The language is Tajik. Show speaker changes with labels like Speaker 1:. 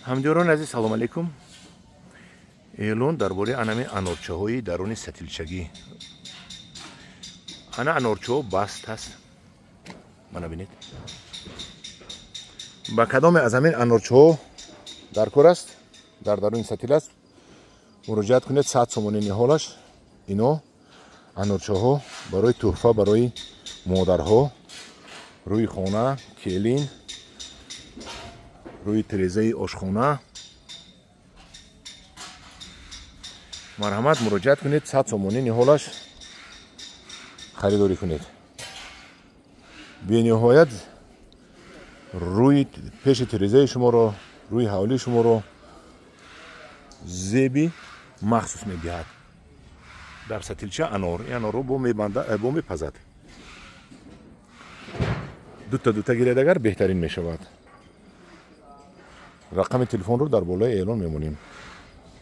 Speaker 1: Ҳамдиёрони азиз, салом алейкум. Эълон дар бораи анами анорчаҳои даруни сатилчагӣ. Ана анорчаҳо баст аст, мана бинед. Ба кадоме аз ҳамин анорчаҳо дар кор аст, дар даруни сатил аст, муроҷиат кунед. 100 сомонӣ ниҳолаш. Ино анорчаҳо барои тӯҳфа, барои модарҳо, рӯи хона, келин, рӯи тирезаи ошхона. Марҳамат, муроҷиат кунед. 100 сомонӣ ниҳолаш, харидорӣ кунед. Бениҳоят рӯи пеши тирезаи шуморо, рӯи ҳавлии шуморо зеби махсус медиҳад. Дар сатилча анор, ин анорро бо бо мепазад. Дута дута гиред агар, беҳтарин мешавад. Рақами телефонро дар болои эълон мемонем.